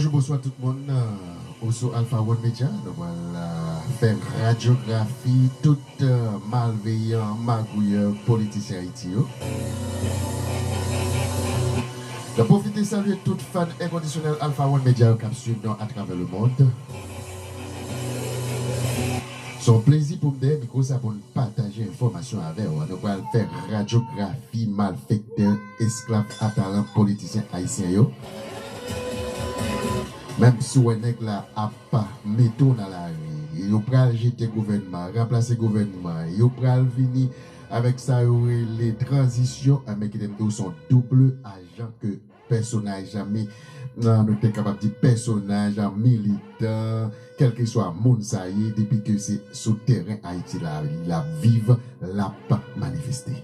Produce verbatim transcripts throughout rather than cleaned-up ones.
Bonjou, bonswa tout moun. Euh, ou sou Alpha One Media, nou pral, euh, fè radyografi tout, euh, malveyan, magouyè, politisyen Ayiti yo. N ap pwofite salye tout fan enkondisyonèl Alpha One Media yo k ap swiv nou atravè lemonn. Se yon plezi pou m dèyè mikwo sa pou n pataje enfòmasyon avè w. Nou pral fè radyografi malfektè, esklav atalan politisyen ayisyen yo. Menm si w wè nèg la ap mete w nan lari, yo pral jete gouvènman, ranplase gouvènman, yo pral vini avèk sa yo rele tranzisyon, enben kite m di w se yon doub ajan ke pèsonaj, mi, ah, nou te kapab di pèsonaj, ah, militan, kèlkeswa moun sa ye, depi ke se sou teren Ayiti la, l ap viv, l ap manifeste.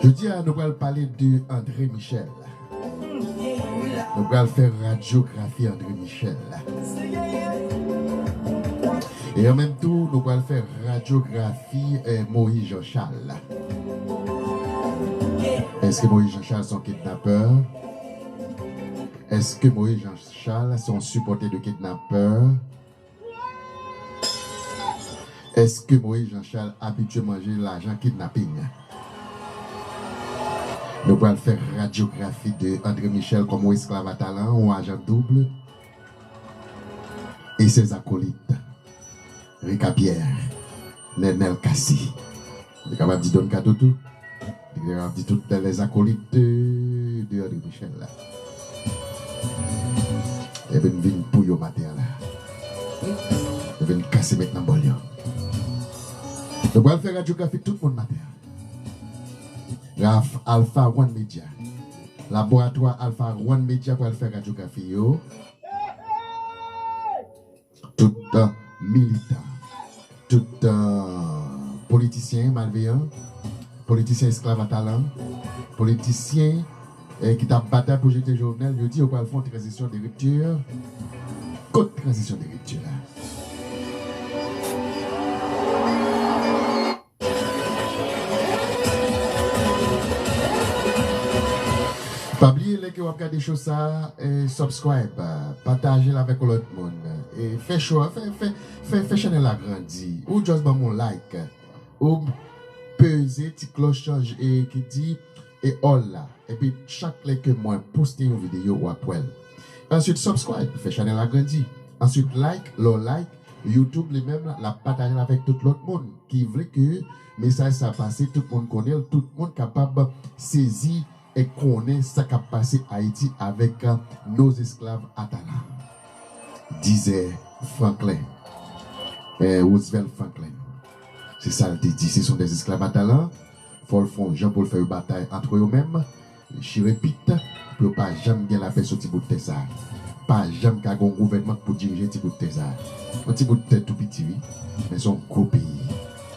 Jodi a, nou pral pale de André Michel. Nou pral fè radyografi André Michel. E an menm tou, nou pral fè radyografi, eh, Moïse Jean Charles. Èske Moïse Jean Charles se yon kidnapè? Èske Moïse Jean Charles se yon sipòtè de kidnapè? Èske Moïse Jean Charles abitye manje lajan kidnaping? Nou pral fè radyografi de André Michel kòm yon esklav atalan, yon ajan doub, e ses acolytes, Rica Pierre, Nenel Cassy. Li kapab di Don Kato tou. Li kapab di tout les acolytes de, de André Michel la. Ebyen, m vin pou yo maten an la. M vin kase met nan bòl yo. Nou pral fè radyografi tout moun maten an. Raf Alpha One Media. Laboratwa Alpha One Media pral fè radyografi yo. Tout, euh, militan, tout, euh, politisyen malveyan, politisyen esklav atalan, politisyen, eh, ki t ap batay pou jete Jovenel, yo di yo pral fè yon tranzisyon de ripti. Kot tranzisyon de ripti la? Pa bliye, lè ke w ap gade show sa, eh, subscribe, eh, pataje l avèk yon lòt moun. E fè show a, fè, fè, fè, fè chanèl la grandi. Ou just ban m yon like. Ou peze ti klòch chanje, eh, ki di, eh, all la. Epi chak lè ke mwen poste yon videyo, w ap wè l. Answit, subscribe, fè chanèl la grandi. Answit, like, lè w like, YouTube li menm, l ap pataje l avèk tout lòt moun ki vle ke mesaj sa pase, tout moun konnen l, tout moun kapab sezi e konnen sa k ap pase Ayiti avèk, euh, nos esclaves Atala. Dizè Franklin, eh, Roosevelt Franklin. Se sa l te di, ce sont des esclaves Atala. Fò l fè yon jan pou l fè yo batay antre yo menm, chire pit, pou yo pa janm gen lapè sou ti bout tè sa. Pa janm ka gen yon gouvènman k pou dirije ti bout tè sa. Yon ti bout tè tou piti, wi, men se yon gwo peyi.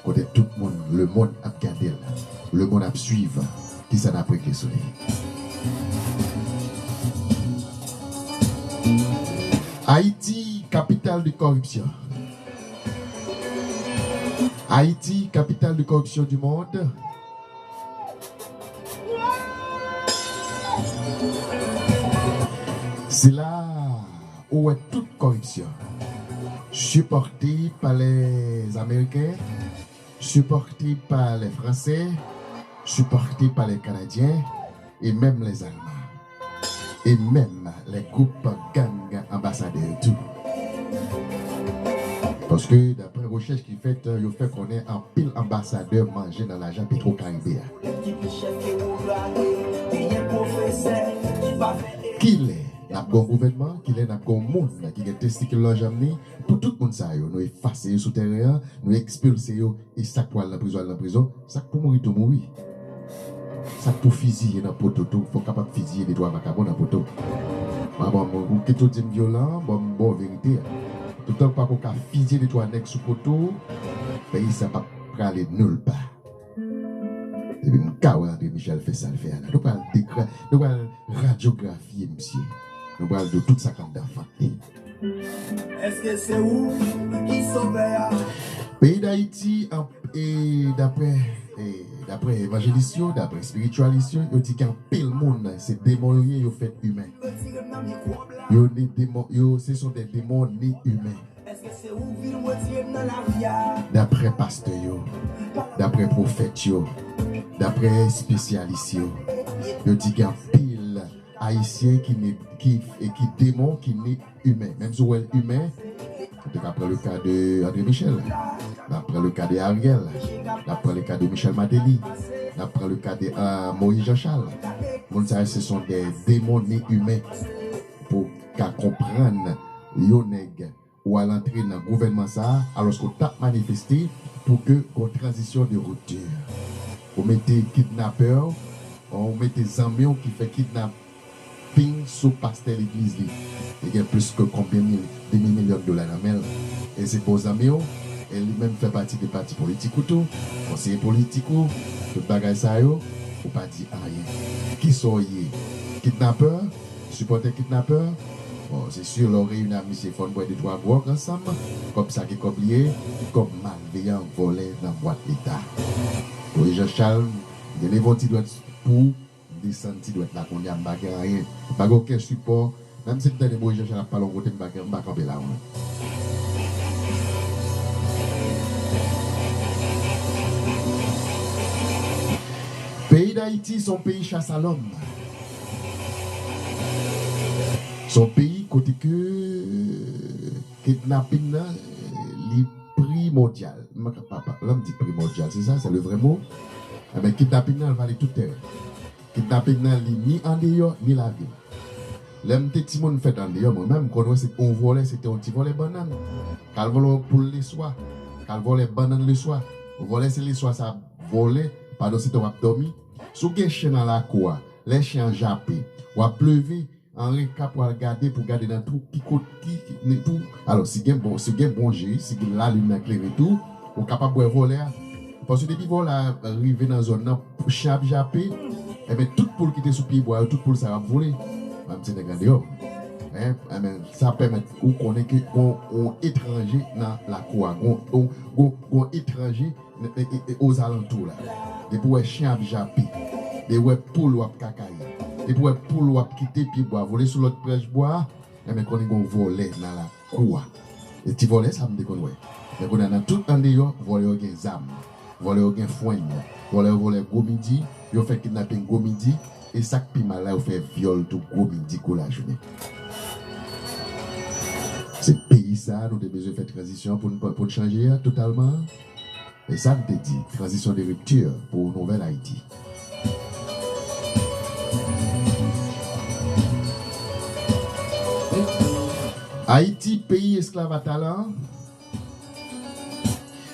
Kote tout moun, lemonn ap gade l, lemonn ap swiv kisa n ap regle sou li. Ayiti, kapital de kòripsyon. Haïti, capitale de corruption du monde. Se la ou wè tout kòripsyon. Supporté par les Américains, supporté par les Français, supporté par les Canadiens, e menm les Allemands, e menm les groupes gang anbasadè yo tou. Paske, daprè rechèch ki fèt, yo fè konnen anpil anbasadè manje nan lajan Petro Caribe a. Kilè n ap gen yon gouvènman, kilè n ap gen yon moun ki gen testikil nan janm li, pou tout moun sa yo, nou efase yo sou teren an, nou ekspilse yo, e sa k pral nan prizon, al nan prizon, sa k pou mouri tou mouri. Sa k pou fiziye nan poto tou, fò w kapab fiziye de twa vakabon nan poto. Mwen, bon, Ou kite w di m vyolan, bon, m ba w verite a. Toutan w pako ka fizye de twa nèg sou kote w, peyi sa p ap prale nil pa. Epi m ka wè André Michel fè sa l fè a la. Nou pral dekra-, nou pral radyografye misye. Nou pral di w tout sa k anndan vant li. Èske se ou ki sovè a? Peyi Dayiti, an, e, daprè, e, daprè evanjelis yo, daprè espirityalist yo, yo di gen anpil moun, se demon yo ye, yo fèt imen. Yo ne demon, yo, ce sont des démons nés humains. Daprè pastè yo, daprè pwofèt yo, daprè espesyalis yo, yo di gen anpil Ayisyen ki ne, ki, e ki demon ki ne imen. Menm si w wè l imen, ou te ka pran le ka de André Michel, n ap pran le ka de Ariel, n ap pran le ka de Michel Martelly, n ap pran le ka de, euh, Moïse Jean Charles. Moun sa yo, ce sont des démons nés humains. Pou ka konprann yon nèg ou al antre nan gouvènman sa a, alòske w t ap manifeste pou ke gon tranzisyon de ripti. Ou mete kidnapè, ou mete zanmi w ki fè kidnaping sou pastè legliz li. Li gen plis ke konbyen mil, demi milyon dola nan men l. E se bon zanmi w, e li menm fè pati de pati politik ou tou, konseye politik ou, tout bagay sa yo, ou pa di anyen. Kisa w ye? Kidnapè? Sipòtè kidnapè? Bon, se si lè w reyini ak misye, fò n bwè de twa gwòg ansanm. Kòb sa ki kòb li ye, kòb malveyan, vòlè nan bwat leta. Moïse Jean Charles, m te leve yon ti dwèt pou w, m desann ti dwèt la kounye a, m pa gen anyen. M pa gen okenn sipò. Menm si m tande Moïse Jean Charles ap pale yon kote, m pa gen, m pa kanpe la, non. Peyi Dayiti se yon peyi chas a lòm. Se yon peyi kote ke kidnaping nan, li primòdyal. Mwen ka pa, pa, lè m di primòdyal, se sa, se le vrè mo. Enben, kidnaping nan, l vale tout tèren. Kidnaping nan, li ni andeyò, ni lavil. Lè m te timoun, m fèt andeyò, mwen menm, m konn wè se yon vòlè, se te yon ti vòlè bannann. K al vòlè yon poul leswa, k al vòlè bannann leswa. Vòlè se leswa sa ap vòlè, pandan se tan w ap dòmi. Si w gen chen nan lakou a, lè chen an jape, w ap leve, an rekap w al gade pou gade nan twou ki kot, ki, ki, nan twou. Alò, si gen bon, si gen bon je, si gen lalin nan klere tou, ou kapab wè vòlè a. Paske depi vòlè a rive nan zòn nan, chen ap jape, enben, tout poul ki te sou pye bwa yo, tout poul sa yo ap vole. Menm se nèg andeyò. Hein? Enben, sa pèmèt ou konnen ke gon yon etranje nan lakou a, gon, gon, gon, gon etranje e, e, e, ozalantou la. Depi w wè chen ap jape, depi w wè poul w ap kakaye, depi w wè poul w ap kite pye bwa vole sou lòt branch bwa a, enben, konnen gon vòlè nan lakou a. E ti vòlè sa m te konn wè. Men kounye a, nan tout andeyò, vòlè yo gen zam. Vòlè yo gen fwenn. Vòlè yo vòlè gwo midi. Yo fè kidnaping gwo midi. E sa k pi mal la, yo fè vyòl tou gwo midi, gwo lajounen. Se peyi sa a, nou te bezwen fè tranzisyon pou n, pou n chanje a totalman. E sa m te di, tranzisyon de ripti pou nouvèl Ayiti. Ayiti, peyi esklav a talan.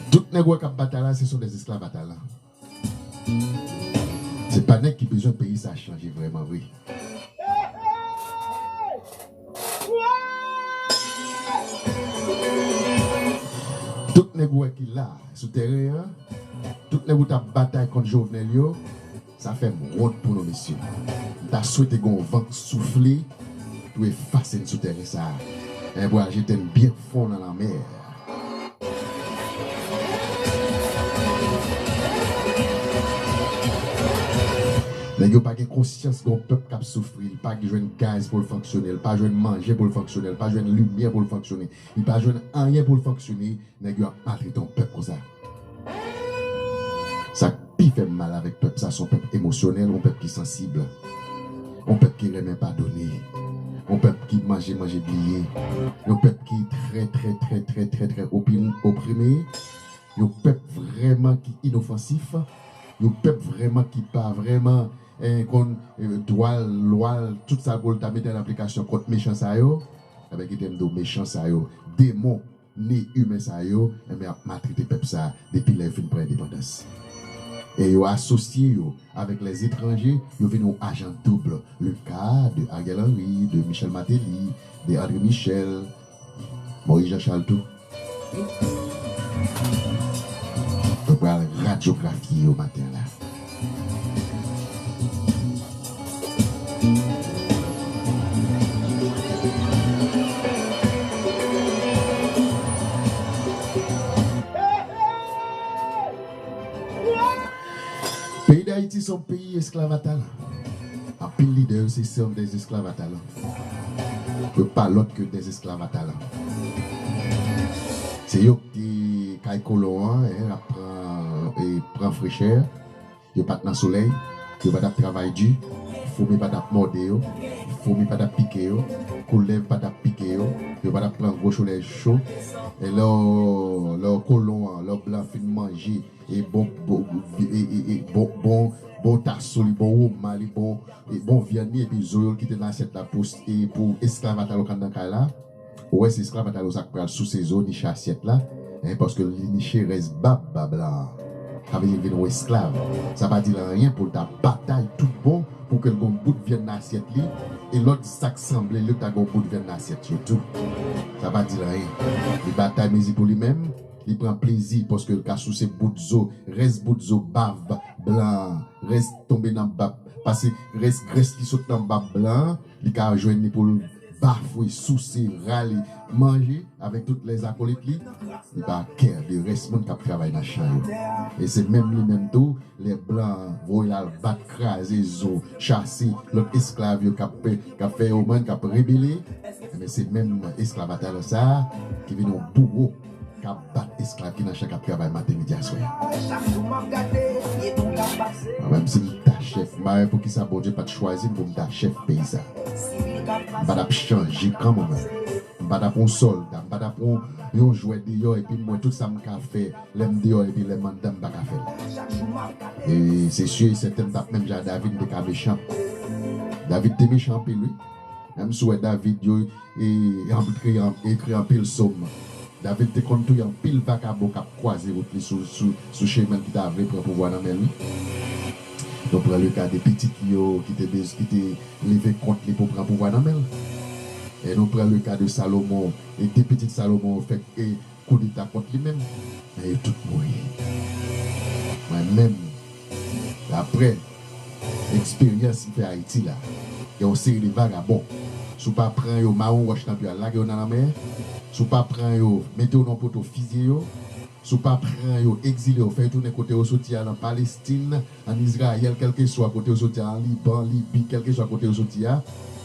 Tout nèg ou wè k ap batay la, se sont des esclaves à talent. Se pa nèg ki bezwen peyi sa chanje vrèman vre. Tout nèg ou wè ki la sou teren an, tout nèg ou t ap batay kont Jovenel yo, sa fè m wont pou nou, mesye. M ta swete gon van k soufle pou efase n sou teren sa a. Enben, pou al jete n byen fon nan lanmè a. Nèg yo pa gen konsyans, gon pèp k ap soufri, li pa jwenn gaz pou l fonksyone, li pa jwenn manje pou l fonksyone, li pa jwenn limyè pou l fonksyone, li pa jwenn anyen pou l fonksyone, nèg yo ap maltrete yon pèp konsa. Sa k pi fè m mal avèk pèp sa, se yon pèp emosyonèl, yon pèp ki sansib, yon pèp ki renmen padone, yon pèp ki manje, manje bliye, yon pèp ki trè, trè, trè, trè, trè, trè opi-, oprime, yon pèp vrèman ki inofansif, yon pèp vrèman ki pa vrèman, eh, konn, eh, dwa l, lwa l, tout sa pou l ta mete an aplikasyon kont mechan sa yo. Enben, kite m di w, mechan sa yo, demon ne imen sa yo, enben, ap maltrete pèp sa a depi lè yo fin pran endepandans. E yo asosye yo avèk lèzetranje, yo vin yon ajan doub. Le ka de Ariel Henry, de Michel Martelly, de André Michel, Moïse Jean Charles tou. Nou pral radyografye yo maten la. Peyi Dayiti se yon peyi esklav a talan. Anpil lidè yo se sèv dè esklav a talan. Yo pa lòt ke dè esklav a talan. Se yo ki te kay kolon an, en, ap pran, e, pran frechè. Yo pa t nan solèy, yo pa t ap travay di, foumi pa t ap mòde yo, foumi pa t ap pike yo, koulèv pa t ap pike yo, yo pa t ap pran gwo solèy cho. E lè w, lè w kolon an, lè w blan fin manje, e bon, bon, e, e, e, bon, bon, bon taso li, bon woma li, bon, e bon vyann li, epi zo yo l kite nan asyèt la pou, e pou esklav a talan k anndan kay la. Ou wè, se esklav a talan sa k pral souse zo, niche asyèt la, en, paske li niche rès bab blan an. Sa vle di l vin yon esklav. Sa pa di l anyen pou l ta batay tout bon pou ke l gon bout vyann nan asyèt li, e lòt sa k sanble li yo ta gon bout vyann nan asyèt yo tou. Sa pa di l anyen. Li batay mezi pou li menm, li pran plezi paske l ka souse bout zo, rès bout zo bav blan an, rès tonbe nan bab, pase rès grès ki sot nan bab blan an, li ka jwenn li pou l bafwe, souse, rale, manje avèk tout lèzakolit li. Li pa kè de rès moun k ap travay nan chan yo. E se menm li menm tou, lè blan an voye l al bat, kraze zo, chase lòt esklav yo k ap, k ap fè yo mann, k ap rebele, enben, se menm esklav a talan sa a ki vin yon bouwo k ap bat esklav ki nan chan k ap travay maten, midi, aswè. Mwen menm, si m ta chèf, m pa wè poukisa Bondye pa t chwazi m pou m ta chèf peyi sa. M pa t ap chanje kanmenm. M pa t ap yon sòlda, m pa t ap yon, yon jwè deyò, epi m wè tout sa m ka fè, lè m deyò, epi lè m anndan, m pa ka fè l. E se si e sèten, m t ap menm jan a David, m te ka mechan. David te mechan anpil, wi. Menm si w wè David, yo, e, ekri, ekri anpil sòm. David te konn touye anpil vakabon k ap kwaze wout li sou, sou, sou chemen l ki ta vle pran pouvwa nan men l. Nou pran le ka de pitit li yo ki te, ki te leve kont li pou pran pouvwa nan men l. E nou pran le ka de Salomon, e de pitit Salomon yo fèk, e, koudeta kont li menm. Men yo tout mouri. Mwen menm, daprè eksperyans m fè Ayiti la, gen yon seri de vagabon. Si w pa pran yo, mare yon wòch nan pye a, lage yo nan lanmè. Si w pa pran yo, mete yo nan yon poto, fizye yo. Si w pa pran yo, egzile yo, fè yo tounen kote yo soti a, nan Palestin, ann Izrayèl, kèlkeswa kote yo soti a, an Liban, Libi, kèlkeswa kote yo soti a.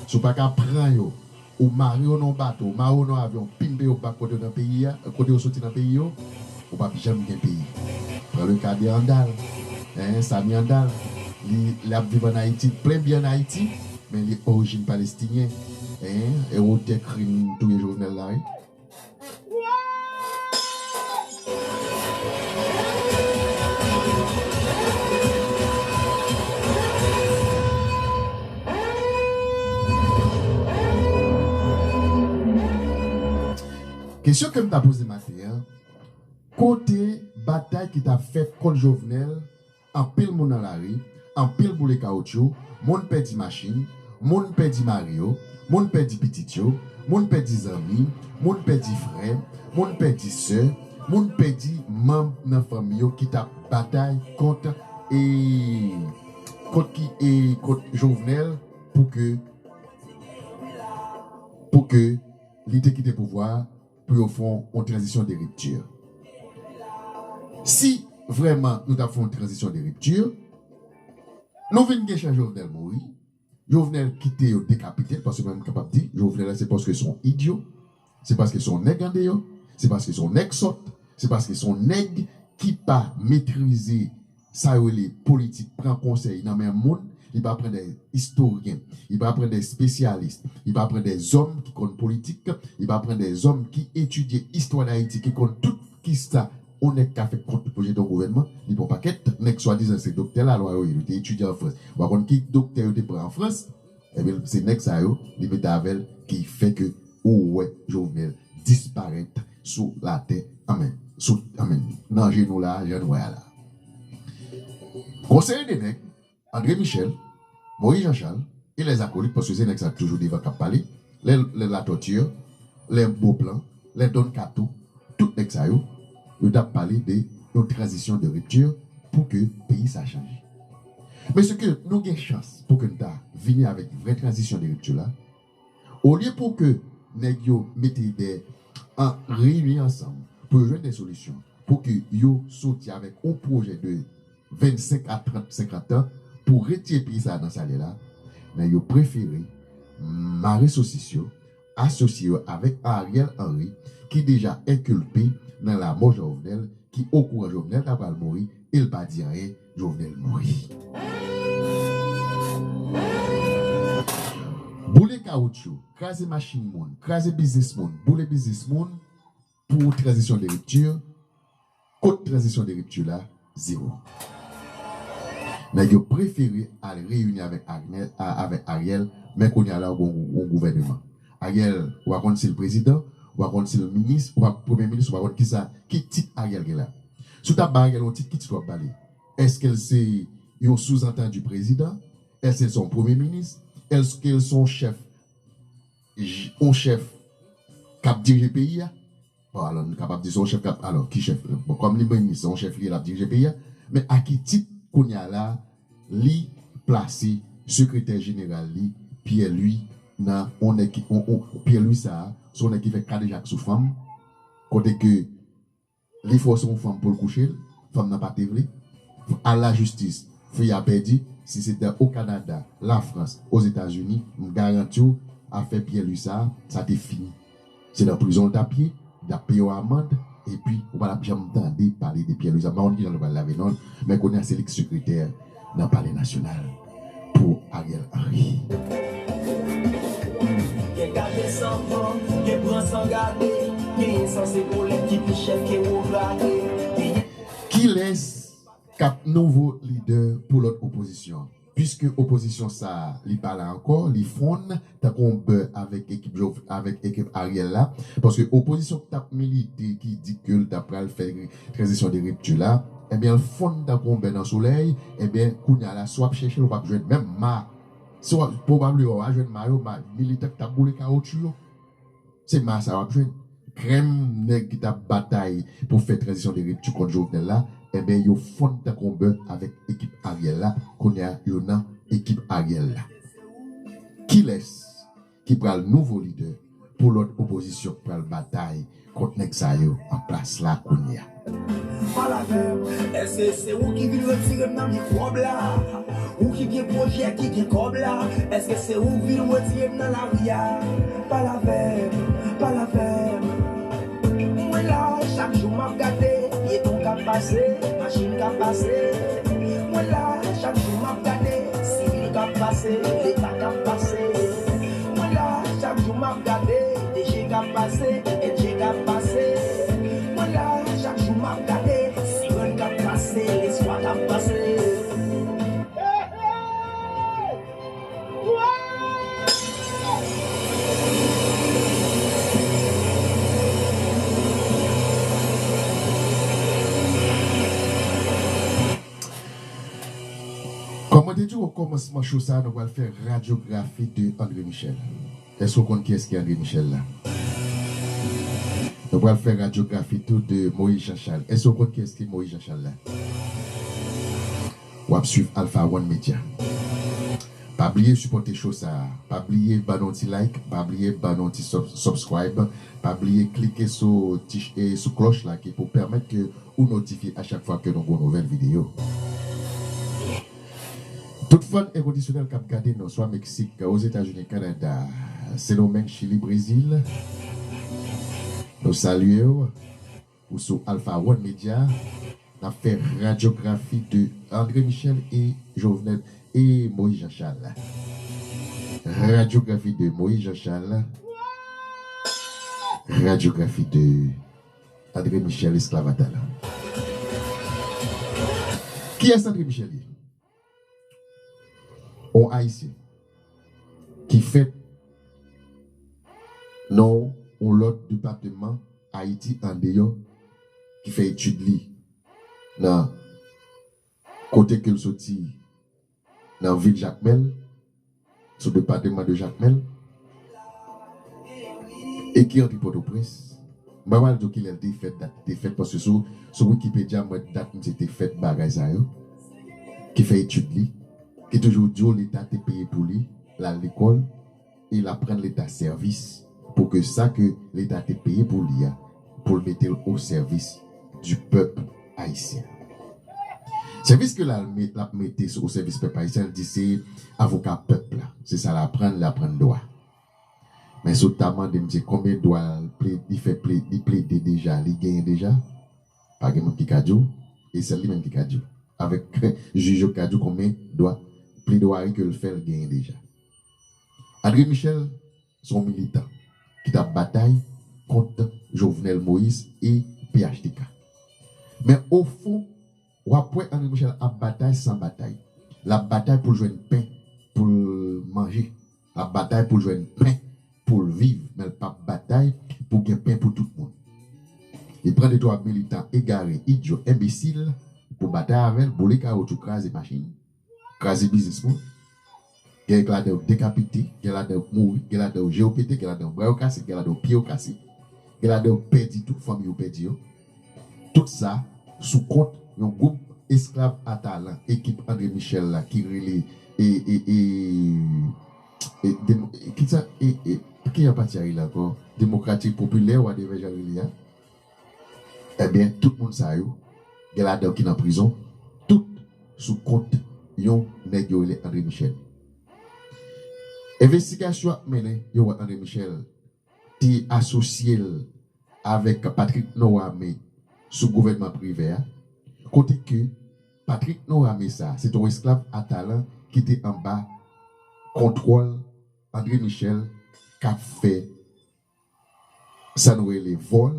Si w pa ka pran yo, ou mare yo nan yon bato, ou mare yo nan yon avyon, ou pimpe yo bak kote yo nan peyi a, kote yo soti nan peyi yo, ou p ap janm gen peyi. Pran le ka de Andal, en, Samy Andal, li, l ap viv ann Ayiti, l plen byen ann Ayiti, men li orijin palestinyen, en, e otè krim touye Jovenel la, wi. Kesyon ke m ta poze maten an, kote batay ki t ap fèt kont Jovenel, anpil moun nan lari, anpil boule kawotchou, moun pèdi machin, moun pèdi mari yo, moun pèdi pitit yo, moun pèdi zanmi, moun pèdi frè, moun pèdi sè, moun pèdi manm nan fanmi yo ki t ap batay kont, e, kont ki, e, kont Jovenel pou ke, pou ke li te kite pouvwa a pou yo fè yon, yon tranzisyon de ripti. Si vrèman nou t ap fè yon tranzisyon de ripti, nou vin gen chan Jovenel mouri, Jovenel kite yo dekapite l, paske mwen m kapab di, Jovenel la se paske se yon idyo, se paske se yon nèg andeyò, se paske se yon nèg sòt, se paske se yon nèg ki pa metrize sa yo rele politik, pran konsèy nan men moun, li pa pran de istoryen, li pa pran de espesyalis, li pa pran de zòm ki konn politik, li pa pran de zòm ki etidye istwa Dayiti, ki konn tout kisa yon nèg ka fè kont pou jete yon gouvènman, li pran pakèt nèg swadizan se doktè lalwa yo ye, yo te etidye an Frans. Ou pa konn ki doktè yo te pran an Frans, ebyen se nèg sa yo, li mete avè l ki fè ke ou wè Jovenel disparèt sou latè, anmè, sou, anmè, nan je nou la, jan nou wè a la. Gon seri de nèg, André Michel, Moïse Jean Charles, e lèzakolit, paske se nèg sa toujou devan k ap pale, lè, lè Latorture, lè Beauplan, lè Don Kato, tout nèg sa yo, yo t ap pale de yon tranzisyon de ripti pou ke peyi sa chanje. Men se ke nou gen chans pou ke n ta vini avèk vrè tranzisyon de ripti la, olye pou ke nèg yo mete de, an, reyini ansanm pou yo jwenn de solisyon, pou ke yo soti avèk yon pwojè de vennsenk a trant, senkant an pou retire peyi sa a nan salè la, men yo prefere mare sosis yo, asosye yo avèk Ariel Henry, ki deja enkilpe nan lanmò Jovenel, ki okouran Jovenel ta pral mouri, e l pa di anyen, Jovenel mouri. Boule kawoutchou, kraze machin moun, kraze biznis moun, boule biznis moun, pou tranzisyon de ripti, kot tranzisyon de ripti la? Zewo. Nèg yo prefere al reyini avèk Agne-, a, avèk Ariel, men kounye a la, ou gon yon gouvèneman. Ariel, ou pa konn si l prezidan, ou pa konn si l minis, ou pa premye minis, ou pa konn kisa, ki tit Ariel gen la. Si w ta ba Ariel yon tit, ki tit w ap ba li? Èske l se yon souzantandi prezidan? Èske l se yon premye minis? Èske l se yon chèf, yon chèf k ap dirije peyi a? Bon, alò, nou kapab di se yon chèf k ap, alò, ki chèf? Bon, kòm li minis, se yon chèf li ye, l ap dirije peyi a. Men a ki tit, kounye a la, li plase sekretè jeneral li, Pierre Louis, nan yon nèg ki, yon, yon, Pierre Louis sa a, se yon nèg ki fè kadejak sou fanm, kote ke li fòse yon fanm pou l kouche l, fanm nan pa te vle, al lajistis, fi a pèdi, si se te o Kanada, Lafrans, Ozetazini, m garanti w, afè Pierre Louis sa a, sa te fini. Se nan prizon l t ap ye, l t ap peye yon amann, epi ou pa t ap janm tande pale de Pierre Louis. M pa konn kijan nou pral lave non l, men kounye a se li k sekretè nan Palè Nasyonal pou Ariel Henry. Gen gade san pran, gen pran san gade, genyen san se kolèg ki pi chèf ke wo grade. Kilès k ap nouvo lidè pou lòt opozisyon? Piske opozisyon sa a, li pa la ankò, li fonn tankou yon bè avèk ekip Jov-, avèk ekip Ariel la. Paske opozisyon ki t ap milite, ki di ke l ta pral fè tranzisyon de ripti la, ebyen, l fonn tankou yon bè nan solèy, ebyen, kounye a la, si w ap chèche l, w p ap jwenn menm ma. Si w ap, pwobableman, w a jwenn ma yo, ma militan ki t ap boule kawotchou yo. Se ma sa w ap jwenn. Krèm nèg ki t ap batay pou fè tranzisyon de ripti kont Jovenel la, enben, yo fonn tankou yon bè avèk ekip Ariel la. Kounye a, yo nan ekip Ariel la. Kilès ki pral nouvo lidè pou lòt opozisyon k pral batay kont nèg sa yo an plas la kounye a? Pale avè m, èske se ou ki vin retire m nan mikwòb la? Ou ki gen pwojè, ki gen kòb la? Èske se ou k vin retire m nan lari a? Pale avè m, pale avè m. Mwen la, chak jou m ap gade, pyeton k ap pase, machin k ap pase. Mwen la, chak jou m ap gade, sivil k ap pase, leta k ap pase. Mwen la, chak jou m ap gade, D G k ap pase, N G k ap pase. Mwen la, chak jou m ap gade, sirèn k ap pase, lespwa k ap pase. Kòm mwen te di w okòmansman show sa a, nou pral fè radyografi de André Michel. Èske w konn kiyès ki André Michel la? Nou pral fè radyografi tou de Moïse Jean Charles. Èske w konn kiyès ki Moïse Jean Charles la? W ap swiv Alpha One Media. Pa bliye sipòte show sa a. Pa bliye ban nou ti like, pa bliye ban nou ti sub-, subscribe, pa bliye klike sou ti ch-, e sou klòch la ki pou pèmèt ke ou notifye a chak fwa ke nou gon nouvèl videyo. Tout fan enkondisyonèl k ap gade nou, swa Meksik, Ozetazini, Kanada, Sendomeng, Chili, Brezil, nou salye w. Ou sou Alpha One Media, n ap fè radyografi de André Michel e Jovenel e Moïse Jean Charles. Radyografi de Moïse Jean Charles. Radyografi de André Michel, esklav ata la. Kiyès André Michel ye? Yon Ayisyen ki fèt nan yon lòt depatman Ayiti andeyò, ki fè etid li nan kote ke l soti nan vil Jakmèl, sou depatman de Jakmèl, e ki antre Pòtoprens. M pa pral di w kilè l te fèt, dat li te fèt, paske sou, sou Wikipedia, m wè dat misye te fèt, bagay sa yo, ki fè etid li, ki toujou di w Leta te peye pou li, l al lekòl, e l ap rann Leta sèvis pou ke sa ke Leta te peye pou li a, pou l mete l o sèvis du peuple haïtien. Sèvis ke l al met, l ap mete o sèvis pèp ayisyen, l di se avoka pèp la. Se sa l aprann, l aprann dwa. Men si w ta mande m se konbyen dwa l ple-, li fè ple-, li plede deja, li genyen deja, pa gen moun ki ka di w, e sèl li menm ki ka di w. Avèk jij yo ki ka di w konbyen dwa, pledwari ke l fè, l genyen deja. André Michel se yon militan ki t ap batay kont Jovenel Moïse e P H T K. Men ofon, w ap wè André Michel ap batay san batay. L ap batay pou l jwenn pen pou l manje. L ap batay pou l jwenn pen pou l viv, men l p ap batay pou gen pen pou tout moun. Li pran de twa militan egare, idyo, enbesil pou batay avè l, boule kawotchou, kraze machin, kraze biznis moun. Gen ladan yo dekapite, gen ladan yo mouri, gen ladan yo je yo pete, gen ladan yo bra yo kase, gen ladan yo pye yo kase, gen ladan yo pèdi tou, fanmi yo pèdi yo. Tout sa sou kont yon gwoup esklav a talan, ekip André Michel la ki rele e, e, e, e, demo-, e, ki sa, e, e, ki jan pati a rele ankò? Demokratik Popilè, whatever jan rele a. Ebyen, tout moun sa yo, gen ladan yo ki nan prizon, tout sou kont yon nèg yo rele André Michel. Envestigasyon ap mennen, yo wè André Michel te asosye l avèk Patrick Norame sou gouvènman Privè a, kote ke Patrick Norame sa, se te yon esklav a talan ki te anba kontwòl André Michel k ap fè sa nou rele vòl,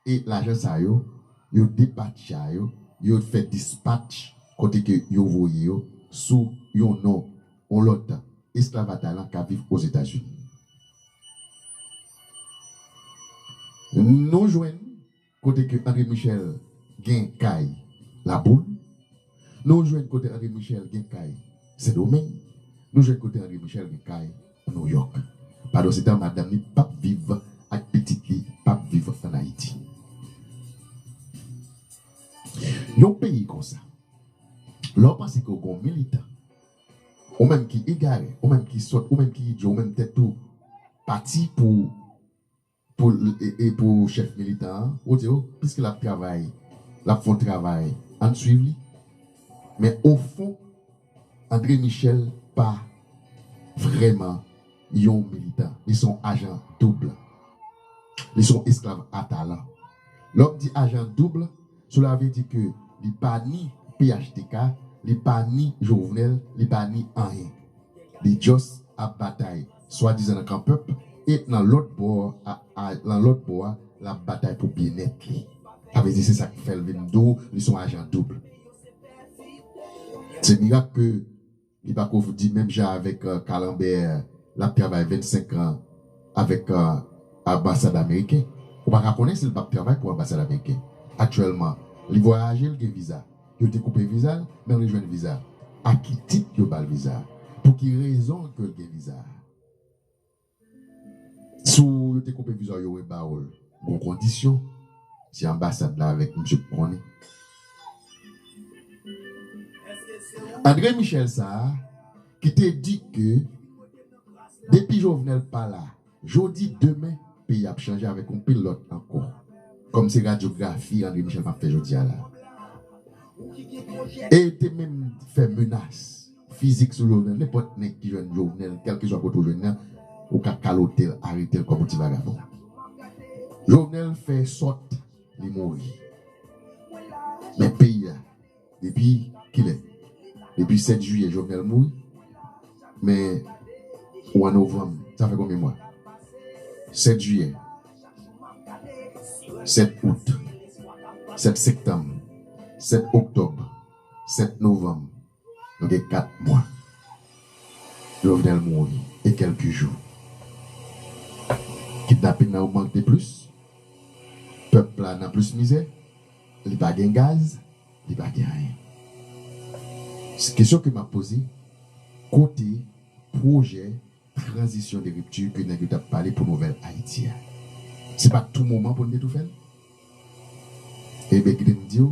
e lajan sa yo, yo depatcha yo, yo fè dispatch kote ke yo voye yo sou yon non, yon lòt esklav a talan k ap viv Ozetazini. Nou jwenn kote ke André Michel gen kay Laboul, nou jwenn kote André Michel gen kay Sendomeng, nou jwenn kote André Michel gen kay Nouyòk. Pandansetan, madanm li p ap viv ak pitit li, p ap viv ann Ayiti. Yon peyi konsa, lè w panse ke w gen yon militan, ou menm ki egare, ou menm ki sòt, ou menm ki idyo, ou menm tèt ou pati pou, pou, e, e pou chèf militan an, ou di, o, piske l ap travay, l ap fè yon travay, ann swiv li. Men ofon, André Michel pa vrèman yon militan. Li se yon ajan doub. Li se yon esklav a talan. Lè w ap di ajan doub, cela veut dire que li pa ni P H T K, li pa ni Jovenel, li pa ni anyen. Li just ap batay, swadizan nan kan pèp, e nan lòt bò a, a, nan lòt bò a, l ap batay pou byennèt li. Sa vle di se sa k fè l vin di w li se yon ajan doub. Se mirak ke li pako di menm jan avèk, euh, Kalanbè, l ap travay vennsenk an avèk, euh, anbasad ameriken. Ou pa ka konnen si l p ap travay pou anbasad ameriken. Aktyèlman, li vwayaje, l gen viza. Yo dekoupe viza l, men l rejwenn viza. A ki tit yo ba l viza a? Pou ki rezon ke l gen viza a? Si w, yo te koupe viza w, yo reba w l, gon kondisyon. Se anbasad la avèk misye k konnen. André Michel sa a, ki te di ke depi Jovenel pa la, jodi, demen, peyi ap chanje avèk yon pil lòt ankò. Kòm se radyografi André Michel m ap fè jodi a la. E te menm fè menas fizik sou Jovenel. Nenpòt nèg ki jwenn Jovenel, kèlkeswa kote w jwenn nan, ou ka kalote l, arete l kòm yon ti vagabon. Jovenel fè sòt, li mouri. Men peyi a, depi kilè? Depi sèt jiyè, Jovenel mouri. Men, ou an novanm, sa fè konbyen mwa? Sèt jiyè, sèt out, sèt septanm, sèt oktòb, sèt novanm, nou gen kat mwa. Jovenel mouri e kèlke jou. Kidnapin nan ogmante plis. Pèp la nan plis mizè. Li pa gen gaz, li pa gen anyen. Kesyon ke m ap poze, kote pwojè tranzisyon de ripti ke nèg yo t ap pale pou nouvèl Ayiti a? Se pa tou moman pou n te tou fè l? Ebyen, kite m di w,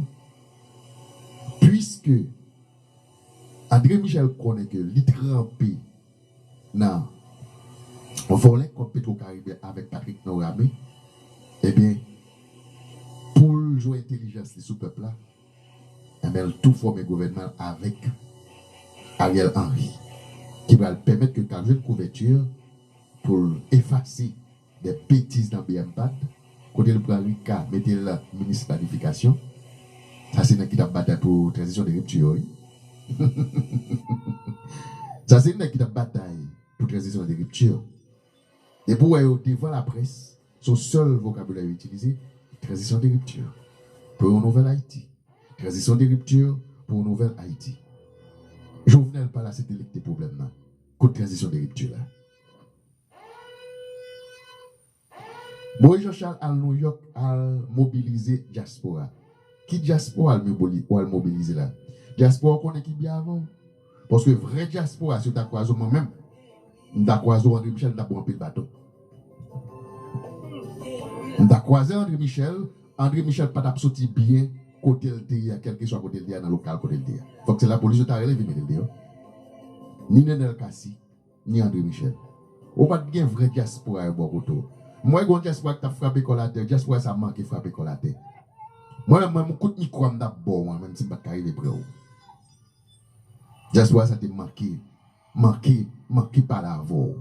piske André Michel konnen ke li tranpe nan vòlè kòb Petro Caribe avèk Patrick Norame, ebyen, pou l jwe entèlijans li sou pèp la, enben, l tou fòme gouvènman l avèk Ariel Henry, ki pral pèmèt ke l ka jwenn kouvèti pou l efase de betiz nan B M pad, kote l pran Rika, mete l minis planifikasyon. Sa se nèg ki t ap batay pou tranzisyon de ripti, wi. Sa se nèg ki t ap batay pou tranzisyon de ripti. Depi w wè yo devan laprès, se yon sèl vokabilè yo itilize, tranzisyon de ripti. Pou yon nouvèl Ayiti. Tranzisyon de ripti pou yon nouvèl Ayiti. Jovenel pa la, se te li ki te pwoblèm nan. Kot tranzisyon de ripti la? Moïse Jean Charles al Nouyòk, al mobilize dyaspora. Ki dyaspora al mobili-, ou al mobilize la? Dyaspora ou konnen ki byen avè w. Paske vrè dyaspora, si w ta kwaze w mwen menm, m ta kwaze w André Michel, m ta ba w anpil baton. M ta kwaze André Michel, André Michel pa t ap soti byen kote l te ye a, kèlkeswa kote l te ye a, nan lokal kote l te ye a. Fòk se lapolis yo ta rele vin mete l deyò. Ni Nenel Cassy, ni André Michel. Ou pa t gen vrè dyaspora yo bò kote w. M wè gen yon dyaspora ki t ap frape kò l atè, dyaspora sa manke frape kò l atè. Mwen menm, mwen, m kout mikwo a m t ap ba w, mwen menm, si m pa t ka rive pre w. Dyaspora sa te manke, manke, manke pale avè w.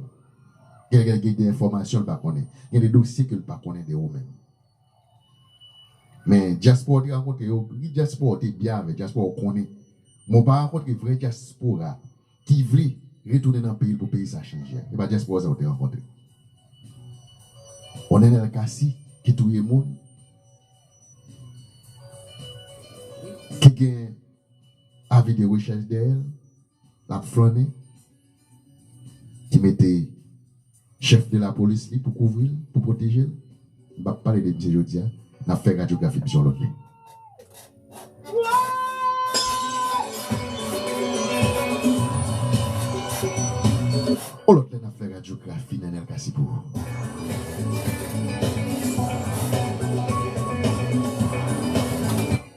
Gen, gen, gen de enfòmasyon l pa konnen. Gen de dosye ke l pa konnen de ou menm. Men dyaspora w te rankontre yo, wi, dyaspora w te byen avè, dyaspora w konnen. Men w pa rankontre vrè dyaspora ki vle retounen nan peyi l pou peyi sa chanje a. E pa dyaspora sa w te rankontre. Yon Nenel Cassy ki touye moun, ki gen avi de rechèch dèyè l, l ap flannen, ki mete chèf de lapolis li pou kouvri l, pou pwoteje l. M p ap pale de misye jodi a, n ap fè radyografi misye yon lòt lè. Yon lòt lè n ap fè radyografi Nenel Cassy pou ou.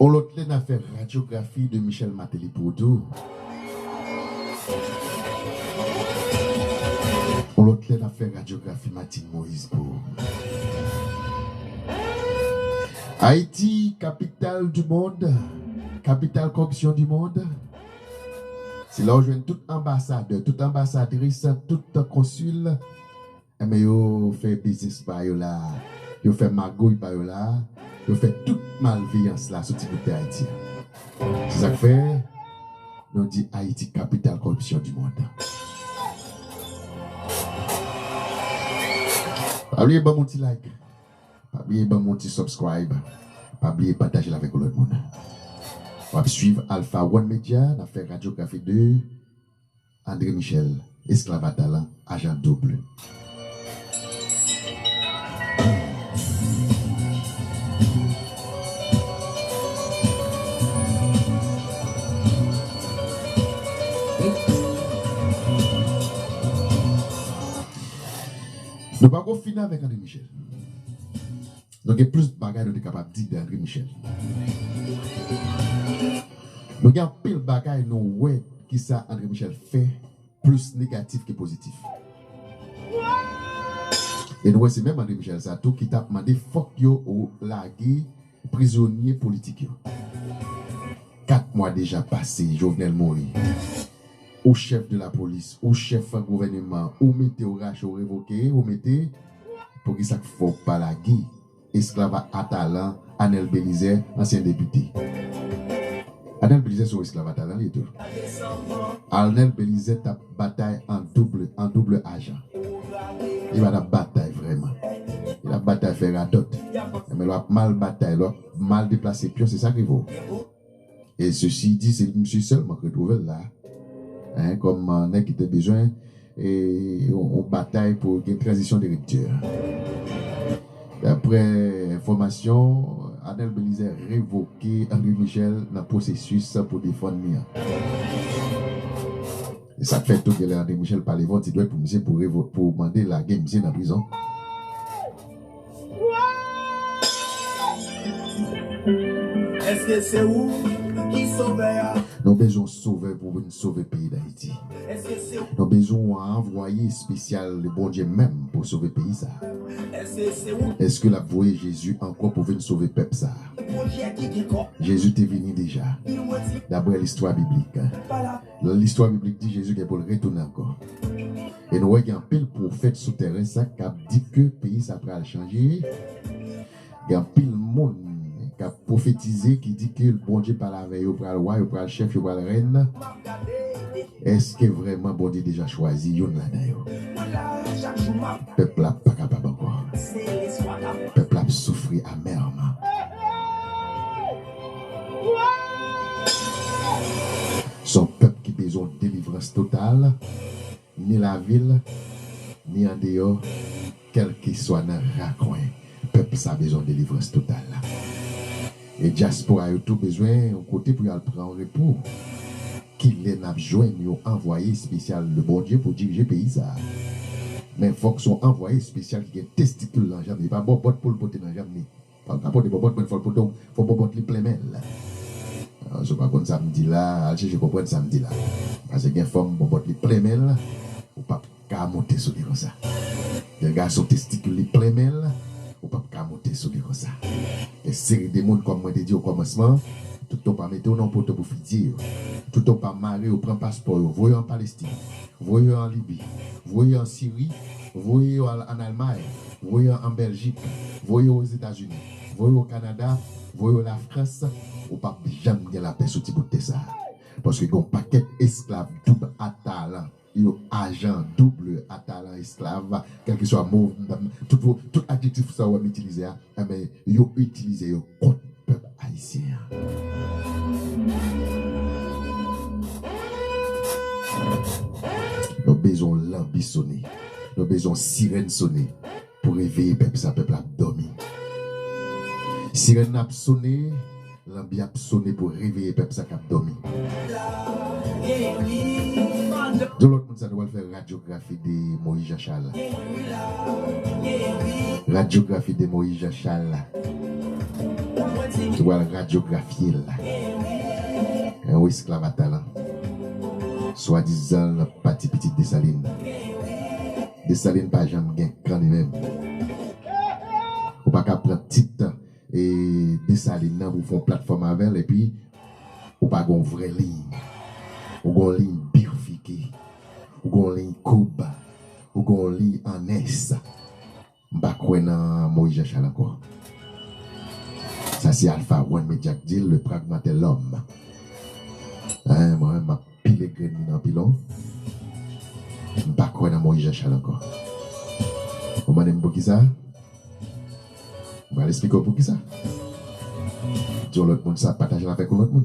Yon lòt lè n ap fè radyografi de Michel Martelly pou ou tou. Yon lòt lè n ap fè radyografi Martine Moïse pou ou. Ayiti, kapital du monde, kapital kòripsyon du monde. Se la w jwenn tout anbasadè, tout anbasadris, tout konsil. Enben, yo fè biznis pa yo la. Yo fè magouy pa yo la. Yo fè tout malveyans la sou ti bout tè Ayiti a. Se sa k fè nou di Ayiti kapital kòripsyon du monde. Pa bliye ban m yon ti like. Pa bliye ban m yon ti subscribe. Pa bliye pataje l avèk yon lòt moun. W ap swiv Alpha One Media, n ap fè radyografi de André Michel, esklav a talan, ajan doub. Nou pako fini avèk André Michel. Nou gen plis bagay nou te kapab di de André Michel. Nou gen anpil bagay nou wè ki sa André Michel fè plis negatif ke pozitif. E nou wè se menm André Michel sa tou ki t ap mande fòk yo lage prizonye politik yo. Kat mwa deja pase, Jovenel mouri. Ou chèf de lapolis, ou chèf gouvèneman, ou mete, ou rache, ou revoke, ou mete, poukisa k fè w pa lage esklav a talan Anel Belizaire, ansyen depite? Anel Belizaire se yon esklav a talan li ye tou. Anel Belizaire t ap batay an double, an double ajan. Li pa t ap batay vrèman. Li t ap batay fè radòt. Men lè w ap mal batay, lè w ap mal deplase pyon, se sa k rive w. E sesi di, se misye sèlman k retwouve l la, en, kòm, eh, nèg ki te bezwen, eh, yon, yon batay pou gen tranzisyon de ripti. Daprè enfòmasyon, Anel Belizaire revoke André Michel nan pwosesis pou defann li an. E sa k fè tou genlè André Michel pa leve yon ti dwèt pou misye, pou revo-, pou mande lage misye nan prizon. Èske se ou ki sovè a? Nou bezwen yon sovè pou vin sove peyi Dayiti. Èske se ou? Nou bezwen yon anvwaye espesyal de Bondye menm pou sove peyi sa. Èske se ou? Èske l ap voye Jezi ankò pou vin sove pèp sa? Bondye ki gen kò. Jezi te vini deja, daprè listwa biblik. Listwa biblik di Jezi gen pou l retounen ankò. E nou wè gen anpil pwofèt sou tèren sa k ap di ke peyi sa pral chanje. Gen anpil moun k ap pwofetize, ki di ke Bondye pale avè yo, pral wa, yo pral chèf, yo pral rèn. Èske vrèman Bondye deja chwazi youn ladan yo? Pèp la pa kapab ankò. Pèp la ap soufri amèman. Se yon pèp ki bezwen yon delivrans total, ni lavil, ni andeyò, kèlkeswa nan rakwen. Pèp sa bezwen delivrans total la. E dyaspora yo tou bezwen yon kote pou y al pran repo. Kilè n ap jwenn yon anvwaye espesyal de Bondye pou dirije peyi sa? Men fòk se yon anvwaye espesyal ki gen testikil nan janm li. E pa bòbòt pou l pote nan janm li. Fò l ka pote bòbòt, men fò l pote, fò bòbòt li plen men l. Ah, si w pa konn sa m di la, al chèche konprann sa m di la. Paske gen fanm, bòbòt li plen men l, ou p ap ka monte sou li konsa. Gen gason, testikil li plen men l, ou p ap ka monte sou li konsa. Gen seri de moun, kòm mwen te di okòmansman, toutan w pa mete yo nan poto pou fidye yo, toutan w pa mare yo, pran paspò yo, voye yo an Palestin, voye yo an Libi, voye yo an Siri, voye yo al, ann Almay, voye yo an Bèljik, voye yo Ozetazini, voye yo Kanada, voye yo Lafrans, ou p ap janm gen lapè sou ti bout tè sa a. Paske gen yon pakèt esklav doub a talan, yo ajan doub a talan, esklav, kèlkeswa mo, tout, tout adjektif sa w wè m itilize a, enben, yo itilize yo kont pèp ayisyen an. Nou bezwen yon lanbi sone. Nou bezwen yon sirèn sone pou reveye pèp sa, pèp la ap dòmi. Sirèn nan ap sone, lanbi ap sone pou reveye pèp sa k ap dòmi. Di yon lòt moun sa, nou pral fè radyografi de Moïse Jean Charles. Radyografi de Moïse Jean Charles. Yo pral radyografye l. Yon esklav a talan. Swadizan l ap pati pitit Desalin. Desalin pa janm gen kan li menm. Ou pa ka pran tit, e, Desalin nan pou fè yon platfòm avè l, epi ou pa gen yon vrè liy. Ou gen yon liy bifike. Ou gen yon liy koub. Ou gen yon liy annès. M pa kwè nan Moïse Jean Charles ankò. Sa se Alpha One Media k di l, le pragma de l'homme. Hein, mwen menm, m ap pile grenn li nan pilon. M pa kwè nan Moïse Jean Charles ankò. Ou mande m poukisa? M pral esplike w poukisa. Di yon lòt moun sa, pataje l avèk yon lòt moun.